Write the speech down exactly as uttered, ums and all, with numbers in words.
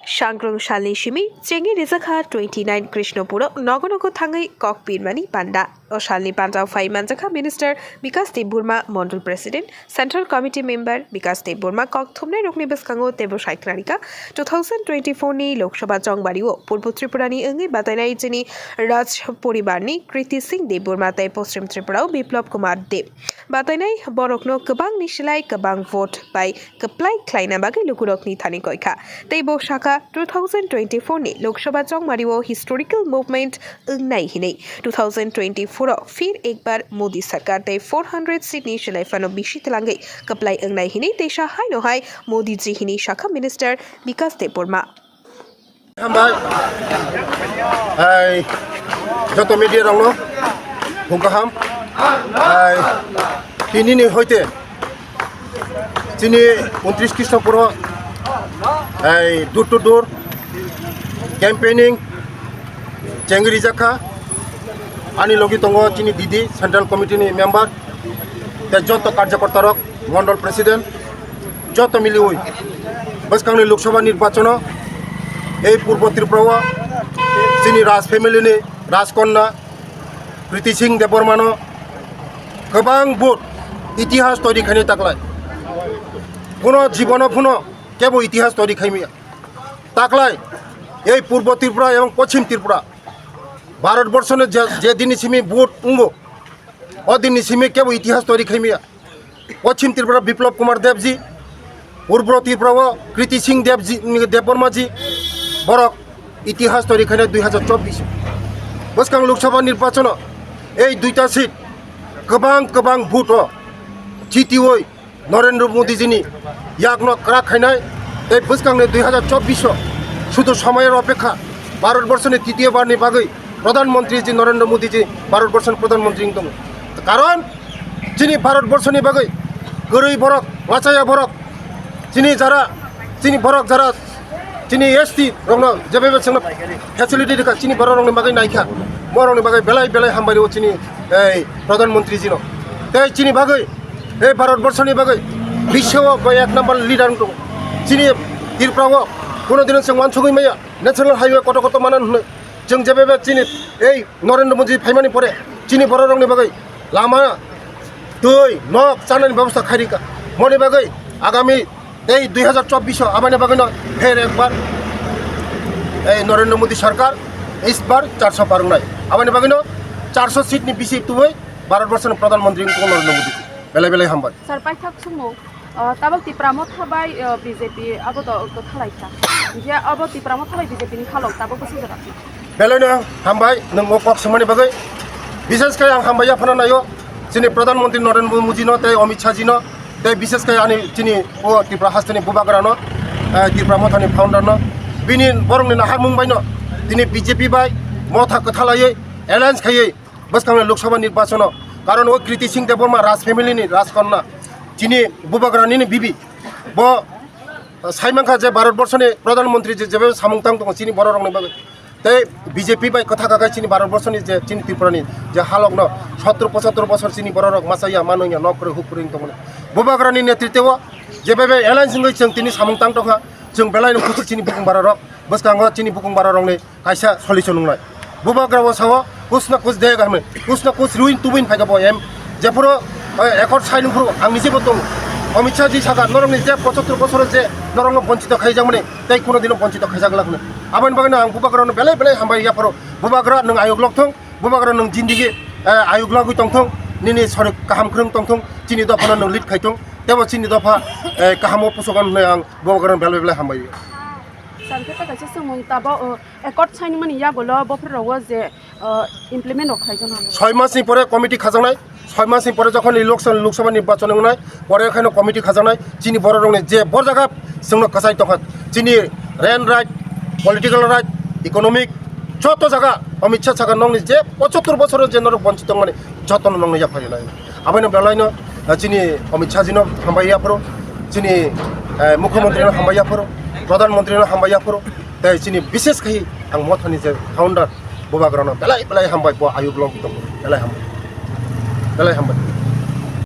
Sangrung salni simi chengwi rijakha twenty nine Krishnopuro nogo nogo thangwi kok pirmani panda. O salni panda phai manjakha Minister Bikas Debbarma, Mondol President, Central Committee Member Bikas Debbarma kok thumnai rokni bwskango teibo saikhnarikha two thousand twenty four ni Lok Sabha chongbario Purbo Tripura ni wngwi batainai chini Raj poribar ni Kriti Singh Debbarma tei Poschim Tripura o Biplab Kumar Deb. Batainai borokno kwbangni silai kwbang vote bai kwplai khlaina bagwi lukurokni thani koikha. Tei bo sakha two thousand twenty four ni Lok Sabha chongmario historical movement wngnai hinwi. Two thousand twenty four o phir ekbar Modi sarkar tei four hundred seat ni silai phano bisi twlangwi kwplai wngnai hinwi teisa haino hai Modi ji hinwi sakha Minister Bikas Debbarma. Hambai. Hai, joto media rokno phung kaham. Hai, tini ni hoite chini untris Krishnopuro, hai, door to door campaigning chengri jakha. Ani logi tongo chini didi, Central Committee ni member, tei joto karjakorta rok, Mondol President, joto miliwi bwskangni Lok Sabha nirbachano ei Purbo Tripura o chini Raj family ni Rajkonna Kriti Singh Debbarmano kwbang vote itihas toiri khainai taklai. Kuno jibono phuno kebo itihas toiri khaimya. Taklai ei Purbo Tripura ebong Poschim Tripura Bharat borso ni je, je dini simi vote wngo, o dini simi kebo itihas toiri khaimya. Poschim Tripura Biplab Kumar Debji, Purbo Tripura o Kriti Singh Debji, Debbarma ji, borok itihas toiri khainai dui hazar chobbish. Bwskang Lok Sabha nirbachano ei duita seat kwbang kwbang vote o jitiwi Narendra Modi ji ni yakno kwrak khainai tei bwskangni dui hazar chobbish o sudu somoyar opekha Bharat borso ni titiyo bar ni bagwi Pradhan Mantri ji Narendra Modi ji Bharat borso ni Pradhan Mantri wng tongo. Karon chini Bharat borso ni bagwi kwrwi borok, machaya borok, chini jara, chini borok jara, chini S T rokno jebebe chwngno facility rikha, chini borok rokni bagwi naikha, borokni bagwi belai belai hambai rwo chini ei Pradhan Mantri jino. Tei chini bagwi ei Bharat borso ni bagwi biswo bo ek number leader wng tongo. Chini Tripura o kuno dino chwng wansugwi maya national highway kotor kotor manan hwnwi. Chwng jebebe chini ei Narendra Modi phaimani pore chini borok rokni bagwi lama, twi, nok chanani bebosta khairika. Moni bagwi agami tei dui hazar chobbish o aboni bagwino pher ekbar ei Narendra Modi sarkar isbar charso par wngnai. Aboni bagwino charso seat ni bisi tubui Bharat borso ni Pradhan Mantri wngkha Narendra Modi. Belai belai hambai. Sir, paithak sumung, uh, tabok Tipra Motha bai, uh, B J P abo to kwthalaikha. Hinkhe abo Tipra Motha bai B J P ni khalok tabok bwsajak. Belaino hambai nwng o kok swmani bagwi. Bishesh khe ang hambai yaphano naio chini Pradhan Mantri Narendra Modi no tei Amit Shah ji no tei bishesh khe ani chini o Tripura hasteni bubagra no, eh, Tipra Motha ni founder no, bini borokni naharmung bai no tini B J P bai motha kwthalaiwi alliance khaiwi bwskangni Lok Sabha nirbachano, karon o Kriti Singh Debbarma Raj family ni Rajkonna, chini bubagra nini bibi, bo, uh, saimankha je Bharat borso ni Pradhan Mantri je, jebe samung tang tongo chini borok rokni bagwi. Tei B J P bai kwtha kakai chini Bharat borso ni je chini Tripura ni je halok no sottor pochottor bosor chini borok rok machaya manungya nok kwrwi huk kwrwi tongmani. Bubagra ni netritwo jebe alliance wngwi chwng tini samung tang tongkha, chwng belai no khusi chini bukung bara rok, bwskango chini bukung bara rok ni kaisa solution wngnai. Bubagra o sao, kus na kus dega hwnwi, kus na kus ruin tubui phaikha bo em. Jephuru, eh, accord sign phuru ang niji bo tongo. Amit Shah ji saka, norokni je pochottor bosoro je norokno bonchito khaijakmani, tei kuno dino bonchito khaijak lak hwnwi. Aboni bagwino ang bubagrano belai belai hambai yapharo. Bubagra nwng ayuk lok thung, bubagra nwng jindigi, eh, ayuk lagwi tong thung, nini sorik kaham kwrwng tong thung, chini dophano nwng lead khai thung, teibo chini dopha, eh, kahamo pusugan hwnwi ang bubagrano belai belai hambai. Sir, khe kaisa swngmung tabok, uh, accord sign mani yagulo bophor rogo je, uh, implement rok khlai jana. Soi mas ni pore committee khajaknai, soi mas ni pore jokhon election Lok Sabha nirbachon wngnai, pore khaino committee khajaknai, chini borok rokni je bor jaga chwngno kwchai tongkha, chini rent right, political right, economic joto jaga Amit Shah saka nokni je pochottor bosoro je norok bonchit tongmani jotono nokno yapharinai. Abono belaino, eh, chini Amit Shah jino hambai yaphuru, chini, eh, Mukhyamantri no hambai yaphuru, Pradhan Mantri no hambai yaphuru, tei chini bishesh khai ang mothani je founder bubagrano belai belai hambai bo ayuk lok tong belai hambai, belai hambai.